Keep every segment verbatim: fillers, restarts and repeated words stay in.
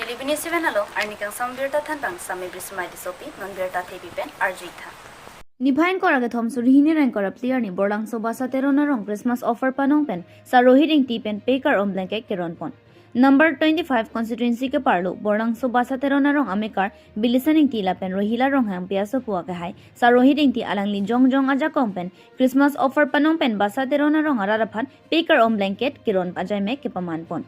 Libini Seven along arni kangsam birta thanpang Sami Brismai Tissopi, non birta thepi pen arju-ik tha. Niphai ingkoi ra kethom suri hini ra ingkoi ra phli arni Borlangso Basa Teron arong Christmas offer panong pen Sar Rohit Ingti pen pekar om blanket keron pon. Number twenty-five constituency keparlo Borlangso Basa Teron arong amekar Bilisan Ingti lapen Rohila Ronghangpi asopo akehai Sar Rohit Ingti alangli jongjong ajakong pen Christmas offer panong pen Basa Teron arong arat aphan pekar om blanket keron ajai me kepaman pon.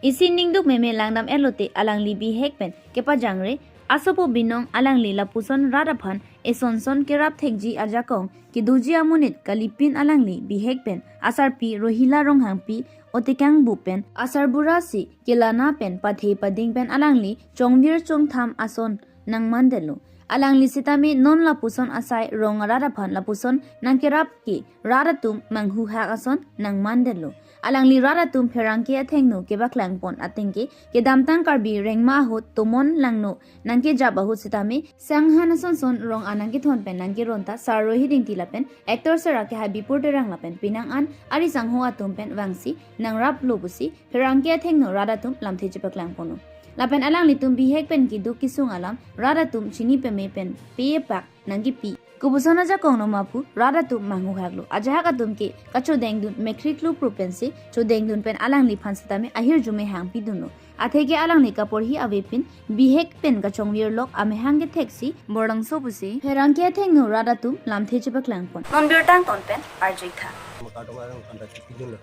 Isi ningduk meme langdam elote alangli bihek pen kepajangre asopo binong alangli lapuson rat aphan esonson kerap thekji ajakong kedoji amonit kalipin alangli bihek pen asarpi Rohila Ronghangpi otekang bu pen asarbura si kelana pen pathe pading pen alangli chongvir chongtham ason nangmandetlo. Alangli sitame non lapuson asai rong arat aphan lapuson nangkerap ke rat atum manghuhak ason nangmandetlo. Alangli rat atum pherangke athengno kepaklang pon atengke kedamtang Karbi rengma ahut tomon langno nangkejap ahut sitame sanghan asonson rong anang kethon pen nangkeron ta Sar Rohit Ingti lapen actor sera kehai Bipur Terang lapen penang an ari sangho atum pen vangsi nangraplo pusi pherangke athengno rat atum lamthe chepaklang ponlo. Lapen alanglitum bihek pen keduk kesung alam rat atum chini peme pen pe pak nangkipi. Kopuson ajakong no ma pu rat atum manghuhaklo. Ajahak atum ke kachodengdun mekhri klupru pensi chodengdun pen alangliphan sitame ahirjume hangpidunlo. Atheke alangli kaporhi avepin bihek pen kachongvir lok amehang ketheksi Borlangso pusi pherangke athengno rat atum lamthe chepaklang pon. Non birta angton pen arju-ik tha. Makadong arong kanda chipidunlo.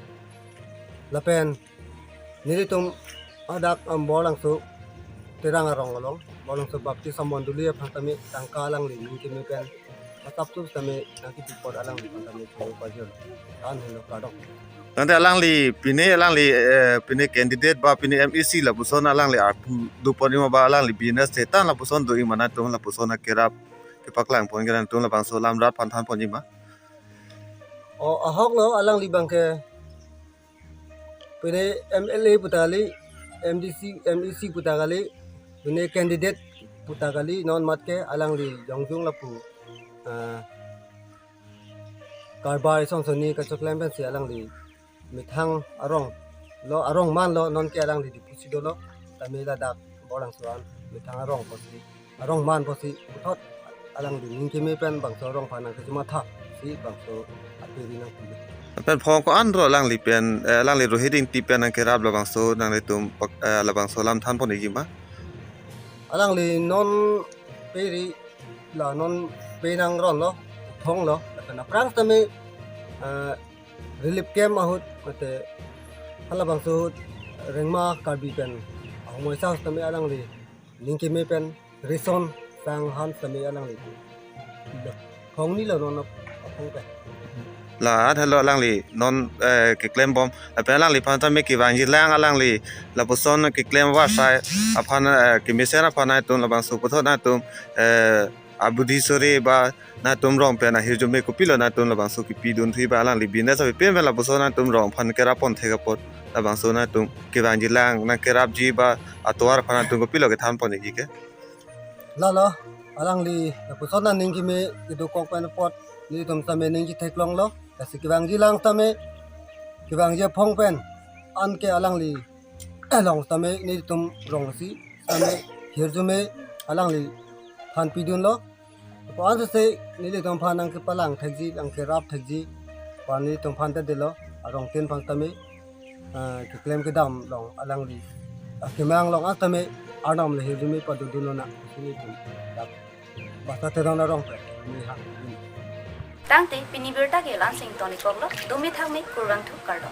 Lapen nelitum adak, um, Borlangso Terang arong along, Borlangso Baptist Amondoli aphan tame tangka alangli ningkeme pen asap tu tame nangkipi pon alangli aphan tame choro pajor. An helo kadok. Tangte alangli pine alangli, eh, pine candidate ba pine M A C lapuson alangli arpu do pon ima ba alangli business setan lapuson do ima, nangtum lapuson akerap kepaklang pon ke nangtum labangso lam rat aphan than pon ima. O, ahok lo alangli abangke pine M L A pu ta kali, M D C, M A C pu ta kali, pine candidate pu ta kali, non mat ke alangli jongjong lapu, ah, karbar ison soni kachoklem pensi alangli methang arong lo, arong manlo, non ke alangli Diphu si dolo, tame ladak Borlangso an methang arong pusi, arong man pusi puthot alangli ningkeme pen bangso arong aphan nangkechematha si bangso aperi nangpilo. Pen phong ko-an ro alangli pen, eh, alangli Rohit Ingti pen nangkerap labangso nanglitum pak-, eh, labangso lam than pon-ikji ma? Alangli non peri la non penang ronlo, thonglo, lapen aphrang tame, eh, relief camp ahut mate halabangso ahut rengma Karbi pen ahumoi sa tame alangli ningkeme pen ration sanghan tame alangli. Khongni lo non aphong pen. La helo alangli non, eh, keklem bom. Lapen alangliphan tame kevangji lang alangli lapuson keklem varsai aphan, eh, kemesen aphan nangtum labangso puthot nangtum, eh, abudi sore ba nangtum rong pen ahirjume kopilo nangtum labangso kepidun thuji ba alangli business api pen pen lapuson nangtum rong aphan kerap pon thek apot labangso nangtum kevangji lang nangkerapji ba atovar aphan nangtum kopilo kethan pon-ikji ke? Lalo, alangli lapuson aning keme kedokok pen apot nelitum tame ningje theklonglo, lasi kevangji lang tame, kevangji aphong pen anke alangli along tame nelitum rong si tame hirjume alangli than pidunlo. Apot ansi nelitum aphan nangkepalang thekji, nangkerap thekji, apot nelitum aphan ta delo, arongtin aphan tame, ah, keklem kedam along alangli, ah, kemang along atame arnam le hirjume padodun lonang, sini tum dak Basa Teron arong pen, ni hang. Tangte pini birta ke la-an si ingtonik koklo, dumi thakme kurvangthu kardom.